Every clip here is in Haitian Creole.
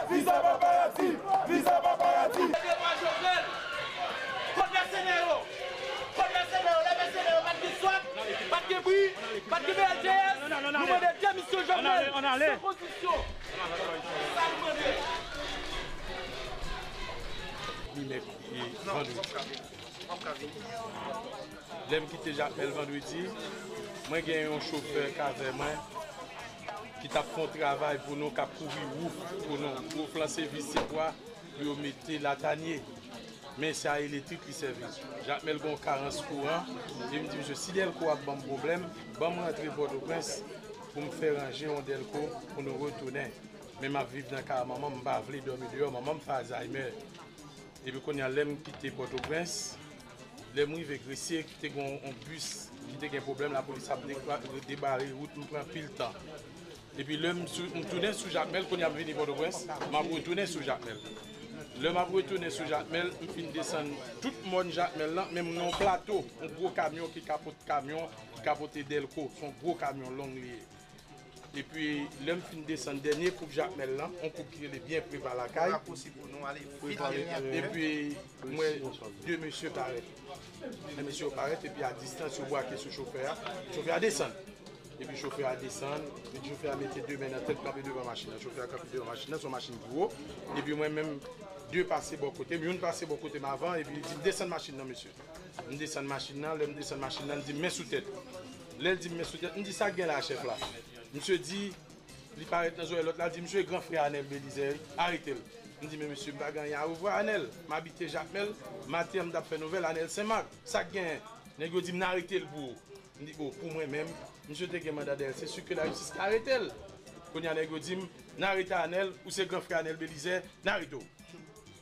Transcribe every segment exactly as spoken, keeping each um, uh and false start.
Visa paparazzi! Visa paparazzi! Kote mèsenè yo? Kote mèsenè yo? Lè mèsenè yo pa t gen swag, pa t gen bri, pa t gen B L T S, nou mande demisyon Jovenel san kondisyon. Sa nou mande. Li mèk-, li vandredi. Lè m kite Jakmèl vandredi, mwen gen yon chofè k avè mwen ki t ap fè yon travay pou nou, k ap kouvri wouf pou nou. Wouf lan se vis, se bwa pou yo mete latanye. Men se a elektrik li sèvi. Jakmèl gen yon karans kouran, e m di misye, si dèlko ap ban m pwoblèm, ban m rantre Pòtoprens pou m fè ranje yon dèlko pou nou retounen. Men m ap viv nan kay manman m, m pa vle dòmi deyò, manman m fè Alzheimer. Epi kounye a, lè m kite Pòtoprens, lè m rive Gresye, ki te gen yon bis ki te gen pwoblèm, lapolis ap dekla-, debare wout, m pran anpil tan. Epi lè m sou, m tounen sou Jakmèl, kounye a m vini Pòtoprens, m ap retounen sou Jakmèl. Lè m ap retounen sou Jakmèl, m fin desann tout mòn Jakmèl lan, men m nan yon plato, yon gwo kamyon ki kapot kamyon, ki kapote dèlko, se yon gwo kamyon long li ye. Epi, lè m fin desann dènye koup Jakmèl lan, yon koup ki rele byen pre pa lakay. Raposi pou nou ale vit. Epi, m wè de mesye parèt. De mesye yo parèt, epi a distans, yo brake sou chofè a. Chofè a desann. Epi chofè a desann, epi chofè a mete de men nan tèt, kanpe devan machin nan. Chofè a kanpe devan machin nan, se yon machin ki wo. Epi mwen menm, de pase bò kote m, youn pase bò kote m avan, epi li di m, "Desann machin nan, mesye." M desann machin nan, lè m desann machin nan, li di m, "Men sou tèt." Lè l di m, "Men sou tèt," m di, "Sa k gen la, chèf la?" Misye di, li parèt nan zòrèy lòt la, li di, "Misye e gran frè Anèl Belizè, wi, arete l." M di, "Men mesye, m pa gen anyen a wè avè w, Anèl. M abite Jakmèl, maten an m t ap fè nouvèl, Anèl Senmak. Sa k genyen?" Nèg yo di m, "N arete l pou ou." M di, "O, pou mwen menm, misye te gen manda dèyè l, se si ke lajistis ka arete l." Kounye a, nèg yo di m, "N arete Anèl, ou se gran frè Anèl Belizè, n arete w."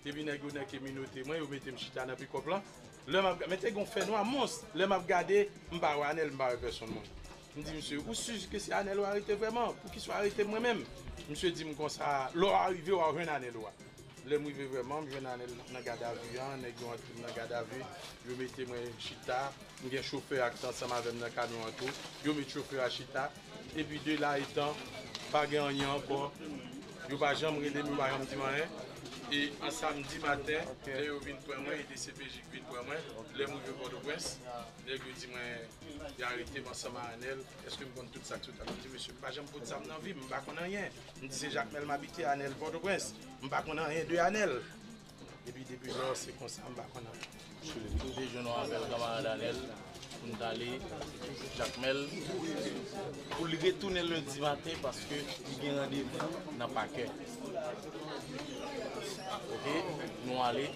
Epi nèg yo nèk e minote mwen, yo mete m chita nan pikòp lan. Lè m ap ga-, men te gen yon fènwa mons. Lè m ap gade, m pa wè Anèl, m pa wè pèsonn mwen. M di misye, "Ou si ke se Anèl ou arete vrèman? Poukisa w arete m mwen menm?" Misye di m konsa, "Lè w a rive, w a jwenn Anèl ou a." Lè m rive vrèman, m jwenn Anèl nan gadavi an, nèg yo antre m nan gadavi, yo mete mwen chita, m gen chofè a ki t ansanm avè m nan kamyon an tou, yo met chofè a chita, epi de la etan, pa gen anyen ankò, yo pa janm rele m, yo pa janm di m anyen, e an samdi maten, lè yo vin pran mwen, e D C P J k vin pran mwen, lè m rive Pòtoprens, nèg yo di mwen, "Y arete m ansanm a Anèl, èske m konn tout sa k sot la?" M di, "Mesye, m pa janm pot zam nan vi m, m pa konn anyen." M di, "Se Jakmèl m abite, Anèl Pòtoprens, m pa konn anyen de Anèl." Epi depi lò, se konsa, m pa konn anyen. Nou te jwenn yon apèl kanmarad Anèl pou n t ale Jakmèl, pou l retounen lendi maten, paske li gen randevou nan pakè. Oke, nou ale.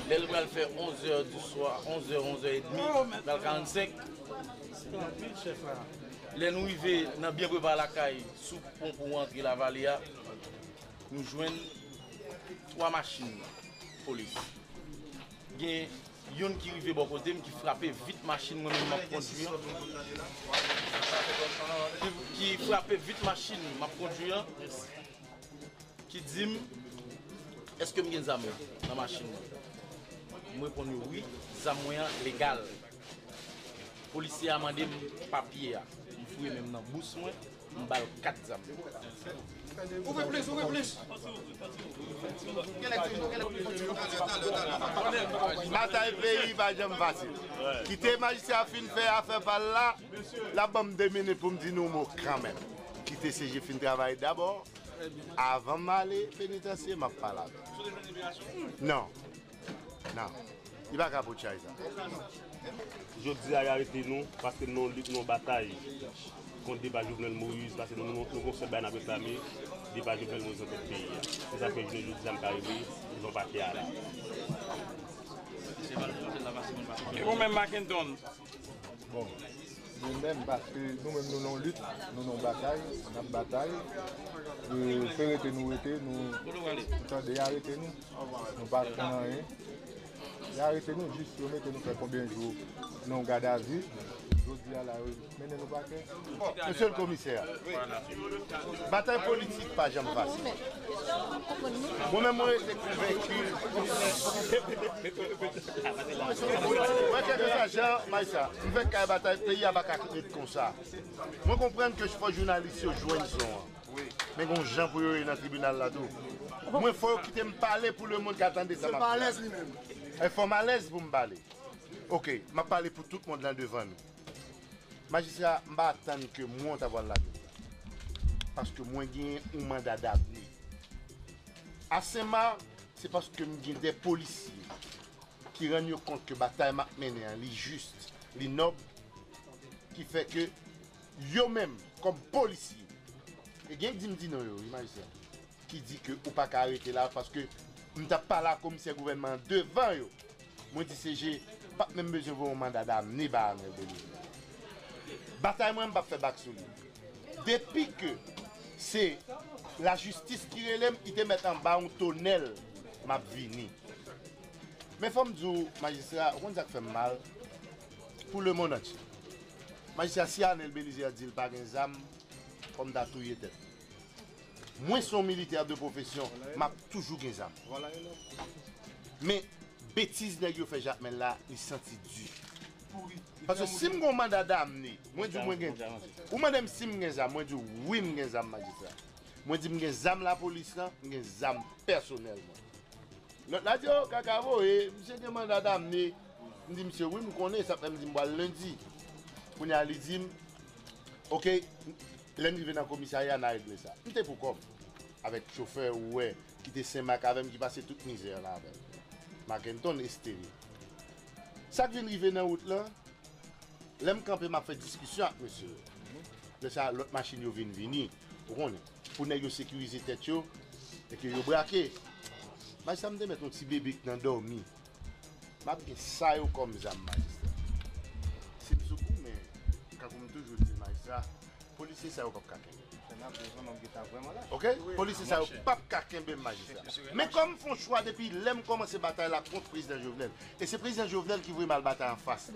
Lè l pral fè onz è di swa, onz è, onz è edmi, pral karannsenk. Lè nou rive nan byen prepa lakay, sou pon pou antre Lavale a, nou jwenn twa machin polis. Gen youn ki rive bò kote m, ki frape vit machin mwen menm m ap kondui an. Ki, ki frape vit machin m ap kondui an. Ki di m, "Èske m gen zam nan machin mwen?" M reponn yo, "Wi, zam mwen an legal." Polisye a mande m papye a. M fouye men m nan bous mwen, m ba l kat zam. Ouvri plis, ouvri plis. Batay peyi pa janm fasil. Kite majistra fin fè afè pa l la, l ap ban m de minit pou m di nou mo kanmenm. Kite C J fin travay dabò. Avan m ale penitansye, m ap pale avè l. Non. Non. Li pa ka pot chay sa. Jodi a, y arete nou paske nou nan yon lit, nou nan yon batay kont depa Jovenel Moïse, paske nou, nou, nou gon sèl bagay n ap reklame, depa Jovenel Moïse nan tèt peyi a. Se sa k fè jounen jodi a m ka rive Lò pa te ale. E ou menm, Mackenton? Bon, nou menm, paske nou menm, nou nan lit, nou nan batay, n ap batay. E, se rete nou rete, nou, nou tande, y arete nou. Nou pa konn anyen. Y arete nou, jis yo mete nou fè konbyen jou nan gadavi. Jodi a la, yo mennen nou pakè. Mesye le komisè, batay politik pa janm fasil. Mwen menm, mwen rete konvenki. Mwen, kèlkeswa jan, Maysa, m fèk kay batay, peyi a pa ka ret konsa. Mwen konprann ke fò jounalis yo jwenn son an. Men gon jan pou yo ye nan tribinal la tou. Mwen, fò yo kite m pale pou lemonn ka tande sa m ap di. E fò m alèz pou m pale. Oke, m ap pale pou tout mond lan devan nou. Majistra, m pa atann ke mwen w ta pral lage m la. Paske mwen genyen yon manda damne. A Senmak, se paske m gen de polisye ki rann yo kont ke batay m ap mennen an, li jis, li nòb, ki fè ke yo menm, kòm polisye, e gen k di m di non yo, wi, majistra, ki di ke ou pa ka rete la, paske m t ap pale ak komisè gouvènman an devan yo. Mwen di C G pa t menm bezwen voye yon manda damne ba Arnel Belizaire. Batay mwen, m p ap fè bak sou li. Depi ke se lajistis ki rele m, li te mèt anba yon tonèl, m ap vini. Men fò m di w, majistra, ou konn sa k fè m mal? Pou lemonn antye. Majistra, si Arnel Belizaire di l pa gen zam, fò m ta touye tèt mwen. Mwen se yon militè de pwofesyon, m ap toujou gen zam. Men, betiz nèg yo fè Jakmèl la, li santi di. Paske si m gon manda damne, mwen di w mwen gen, ou mande m si m gen zam, mwen di w wi, m gen zam, majistra. Mwen di m gen zam lapolis lan, m gen zam pèsonèl mwen. Lòt la di, o, kaka voye, misye gen manda damne. M di misye, wi, m konnen, sa fè m di m pral lendi. Kounye a, li di m, oke, lè m rive nan komisarya, n a regle sa. M te pou kò m, avèk chofè, ou wè, ki te Senmak avè m, ki pase tout mizè la avè m. Mackenton Estéré. Sa k vin rive nan wout lan, lè m kanpe, m ap fè diskisyon ak mesye yo. Lè sa, lòt machin yo vin vini, ou konnen, pou nèg yo sekirize tèt yo, e ke yo brake. Majistra, m te mèt yon ti bebe k nan dòmi. M ap gen sa yo kòm zam, majistra. Si m sou goumen, kankou m toujou di l, majistra, polisye sa yo p ap ka kenbe m. Oke? Polisye sa yo p ap ka kenbe m, majistra. Men kòm m fè yon chwa depi lè m kòmanse batay la kont prezidan Jovenel, e se prezidan Jovenel ki voye m al batay anfas.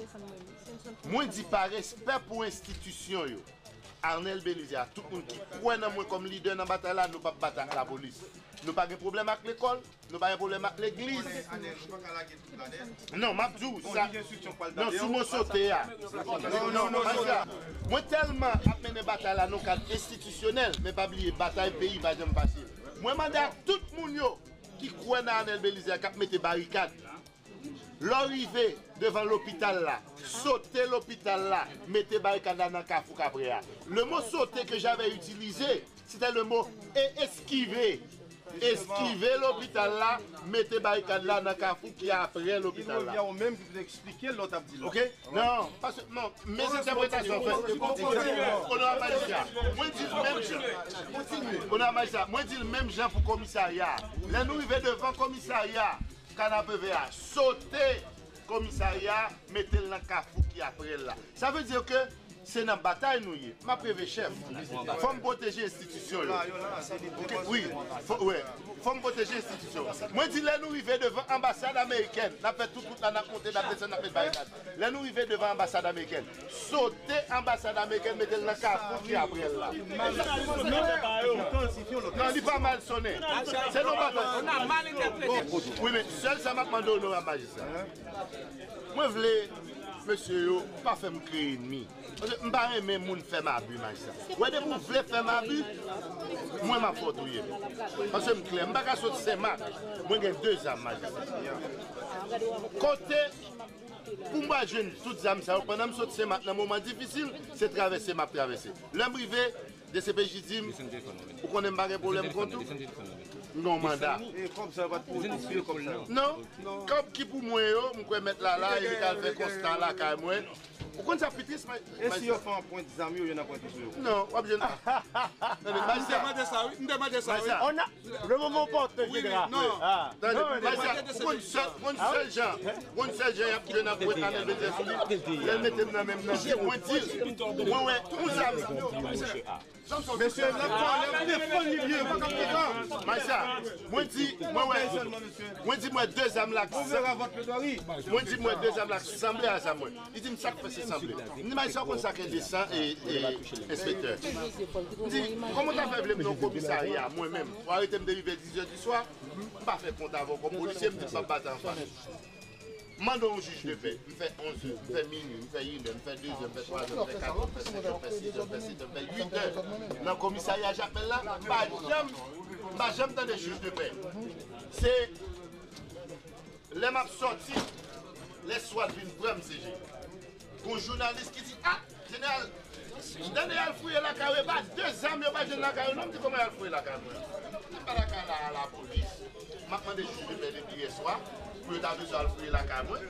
Mwen di pa respè pou enstitisyon yo. Arnel Belizaire, tout moun ki kwè nan mwen kòm lidè nan batay la, nou p ap batay ak lapolis. Nou pa gen pwoblèm ak lekòl, nou pa gen pwoblèm ak legliz. Non, m ap di w sa. Non, sou mo sote a. Non, non, non, non. Mwen tèlman ap mennen batay la nan kad enstitisyonèl, men pa bliye, batay peyi pa janm fasil. Mwen mande ak tout moun yo ki kwè nan Arnel Belizaire, k ap mete barikad. Lè w rive devan lopital la, sote lopital la, mete barikad la nan kafou k aprè a. Le mot sauter que j'avais utilisé, c'était le mot e-, esquiver. Eskive lopital la, mete barikad la nan kafou ki aprè lopital la. Ou menm ki pou te eksplike lè w t ap di l. Oke? Non, paske, non, men entèpretasyon fèt. Onorab majistra, mwen di l menm jan. Onorab majistra, mwen di l menm jan pou komisarya. Lè nou rive devan komisarya, Kanapevè a, sote komisarya, mete l nan kafou ki aprè l la. Sa vle di ke se nan batay nou ye. M ap reve chèf. Fò m pwoteje enstitisyon yo. Oke, wi. Fò, wè. Fò m pwoteje enstitisyon. Mwen di lè nou rive devan anbasad amerikèn, n ap fè tout wout la, n ap monte, n ap desann, n ap met barikad. Lè nou rive devan anbasad amerikèn, sote anbasad amerikèn, mete l nan kafou ki aprè l la. Non, li pa mal sonnen. Se non batay. Wi, men sèl sa m ap mande onorab majistra. Mwen vle mesye yo pa fè m kreye ènmi. Paske m pa renmen moun fè m abi, majistra. Wè, depi w vle fè m abi, mwen m ap fè w touye m. Paske m klè, m pa ka sot Senmak, mwen gen de zam, majistra. Kote pou m pral jwenn tout zam sa yo, pandan m sot Senmak nan moman difisil, se travèse m ap travèse. Lè m rive, D C P J di m, ou konnen m pa gen pwoblèm kont ou? M gen yon manda. E kòb sa yo pa t pou ou, kòb sa yo. Non, kòb ki pou mwen yo, m kwè mèt la la, e li t al fè konsta lakay mwen. Ou konn sa pi tris, May-, E si yo fè anprent zam yo, yo nan pwenti sou yo? Non, w ap jwenn. Tande, May-, M te mande sa, wi. M te mande sa, wi. May-, On a le moment porte, Wi, wi, Général. non. Ah. Tande, Non, May-, May-, ou konn sèl, ou konn sèl jan, ou konn sèl jan y ap jwenn anprent Anèl Belizaire sou li. Lè l mete m nan men m nan, mwen di l, mwen wè yon zam. Mesye, n ap pale, n ap defann li byen, pa k ap defann. May-, May-, mwen di, mwen wè, mwen di mwen de zam la k sanble. Mwen di mwen de zam la k sanble a zam mwen. Li di m sa k fè se sanble. M di May-, ou konn sa k enteresan e, e enspektè. M di, kòman w ta fè vle m nan yon komisarya, mwen menm, ou arete m depi vè dizè di swa, m pa fè kont avè w kòm polisye, m di m p ap batay anfas. Mande yon jij de pè, m fè onz è, m fè minui, m fè inè, m fè dezè, m fè twazè, m fè katè, m fè senkè, m fè sizè, m fè setè, m fè uitè nan komisarya Jakmèl la, m pa janm, m pa janm tande jij de pè. Se lè m ap sòti, lè swat vin pran m, se je. Gon jounalis ki di, a, Jeneral, m tande y al fouye lakay ou, e pa de zam yo pa jwenn lakay ou non, m di kòman y al fouye lakay mwen? M pa lakay la, a lapolis. M ap mande jij de pè depi yè swa pou yo ta bezwen al fouye lakay mwen.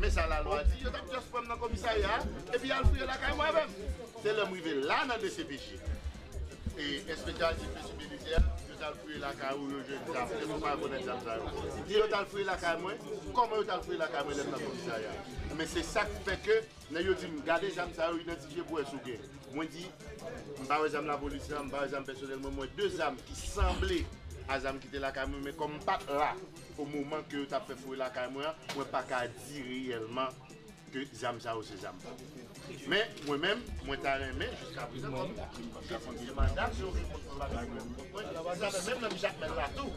Men sa lalwa di, yo t ap just pran m nan komisarya a, epi y al fouye lakay mwen avè m. Se lè m rive la nan D C P J. E enspektè a di, mesye Belizaire, yo t al fouye lakay ou, yo jwenn zam. Èske w pa rekonèt zam sa yo? Di yo t al fouye lakay mwen. Kòman yo t al fouye lakay mwen lè m nan komisarya a? Men se sa k fè ke Nèg yo di m, gade zam sa yo, idantifye pou wè si w gen. Mwen di, m pa wè zam lapolis lan, m pa wè zam pèsonèl mwen, mwen de zam ki sanble a zam ki te lakay mwen, men kòm m pa t la o moman ke yo t ap fè fouye lakay mwen an, mwen pa ka di reyèlman ke zam sa yo se zam pa m. Men, mwen menm, mwen ta renmen, jiska prezan, kòm m te di se manda, se yon repons mwen pa gen pou mwen. Mwen, sa fè menm nan Jakmèl la tou.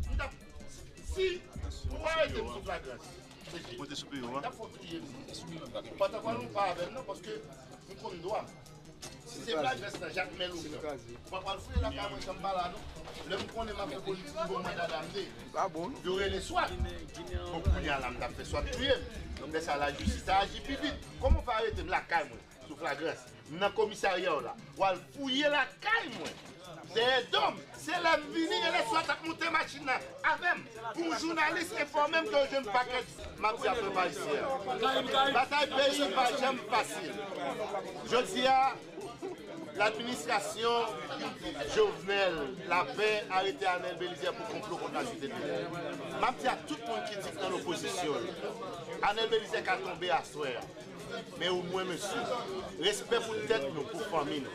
M t ap, si, pou arete m sou flagrans. Mwen te sou peyi w, wi. Pantan kwa nou pa avè m non, paske m konn dwa m. Si se flagrans nan Jakmèl ou pran, w pa pral fouye lakay mwen san m pa la non. Lè m konnen m ap fè politik, m gon manda damne. Yo rele swat. Bon, kounye a la, m t ap fè swat touye m. Lè sa, lajistis ta aji pi vit. Kòman w fè arete m lakay mwen sou flagrans? M nan komisarya w la. W al fouye lakay mwen. Dèyè do m. Se lè m vini, genlè swat ap moute machin nan avè m. Pou yon jounalis enfòme m ke yo jwenn pakèt, m ap di a pèp ayisyen an. Batay peyi pa janm fasil. Jodi a, ladministrasyon Jovenel Lapin arete Anèl Belizaire pou konplo kont lasite peyi a. M ap di a tout moun ki di k nan lopozisyon yo, Anèl Belizaire ka tonbe aswè a. Men omwen, mesye, respè pou tèt nou, pou fanmi nou.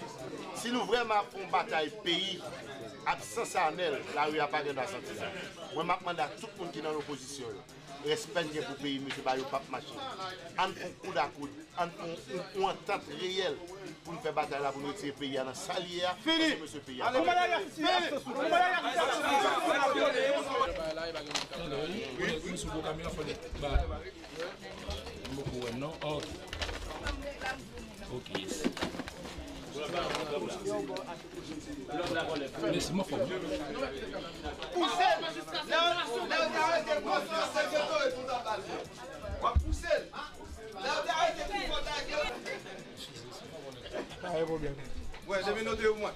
Si nou vrèman ap fè yon batay peyi, absans Anèl, lari a pa gen dwa santi sa. Mwen, m ap mande a tout moun ki nan lopozisyon yo, respè n gen pou peyi n, mesye, bagay yo p ap mache. Ann fè yon koud a koud, ann fè yon, yon, yon antant reyèl pou n fè batay la, pou n retire peyi a nan sa l ye a, paske, mesye, peyi a pa bon. Wi, wi, sou gwo kamyon, fò n ba. M poko wè non. Ok. Ok, yes. Mèsi, mwen fò. Pouse l. Lè, lè w te arete l konsa, se geto e tout anba l. W ap pouse l. Lè w te arete l pi fò, ta geto. Pa gen pwoblèm. Wè, depi note yo mwen.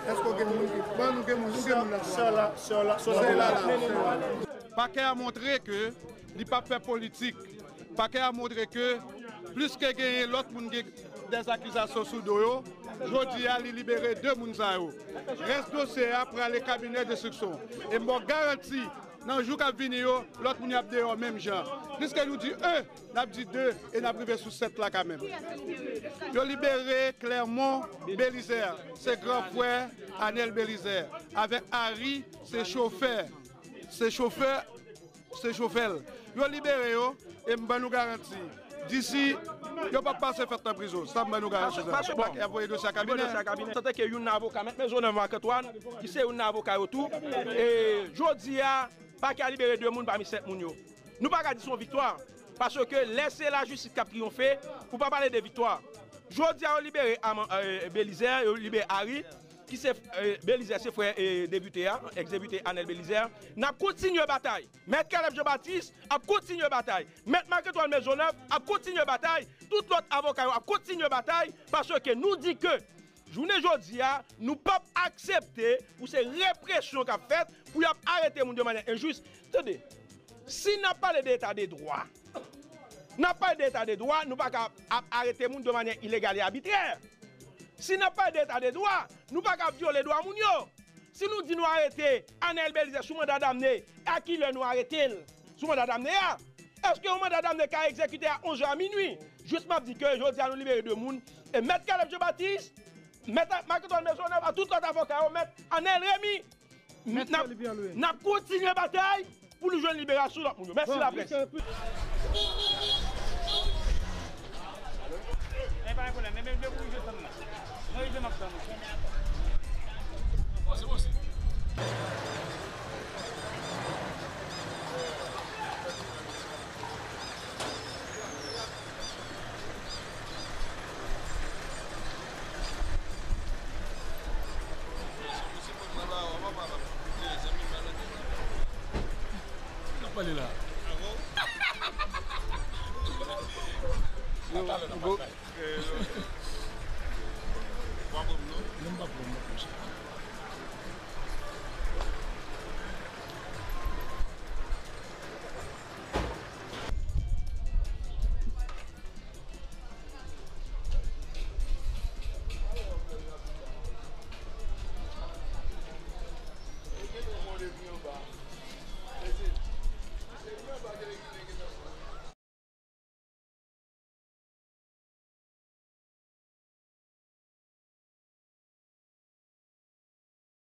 Èske w gen moun ki, ban nou gen moun, nou gen moun la. Sè la, sè la, sè la. Pakè a montre ke li p ap fè politik. Pakè a montre ke plis ke genyen lòt moun gen dèzakizasyon sou do yo, jodi a li libere de moun sa yo. Rès dosye a prale kabinè enstriksyon. E m ba w garanti, nan jou k ap vini yo, lòt moun yo ap deyò menm jan. Plis ke nou di en, n ap di de e n ap rive sou sèt la kanmenm. Yo libere Clermont Belizaire, se gran frè Anèl Belizaire, avèk Harry, se chofè, se chofè, se chofè l. Yo libere yo, e m ban nou garanti, Disi, yo p ap pase fèt nan prizon. Sa m ban nou garanti sa. Bon, y ap voye dosye a kabinè. Antanke youn nan avoka, Mèt Mezonèv Marc Antoine, ki se youn nan avoka yo tou, e jodi a, pakè a libere de moun pami sèt moun yo. Nou pa ka di se yon viktwa, paske lè se lajistis k ap triyonfe, ou pa pale de viktwa. Jodi a, yo libere Aman-, e, Belizaire, yo libere Harry, ki se, e, Belizaire se frè, e, depite a, èks depite Anèl Belizaire. N ap kontinye batay. Mèt Caleb Jean Baptiste ap kontinye batay. Mèt Marc Antoine Maisonneuve ap kontinye batay. Tout lòt avoka yo ap kontinye batay, paske nou di ke jounen jodi a, nou p ap aksepte pou se represyon k ap fèt, pou y ap arete moun de manyè enjis. Tande, si n ap pale de eta de dwa, n ap pale de eta de dwa, nou pa ka ap arete moun de manyè ilegal e abitrè. Si n ap pale de eta de dwa, nou pa ka ap vyole dwa moun yo. Si nou di nou arete Anèl Belizaire sou manda damne, a ki lè nou arete l sou manda damne a? Èske yon manda damne ka egzekite a onz è a minui? Jis m ap di ke jodi a nou libere de moun. E Mèt Caleb Jean Baptiste, Mèt Marc Antoine Maisonneuve, a tout lòt avoka yo, Mèt Anèl Remy, n ap, n ap kontinye batay pou nou jwenn liberasyon lòt moun yo. Mèsi laprès. Men pa gen pwoblèm, men, men, men pou nou jwenn tann la. Mwen rive m ap tann ou. Bon, se bon, se. N ap pale la. Yo, yo,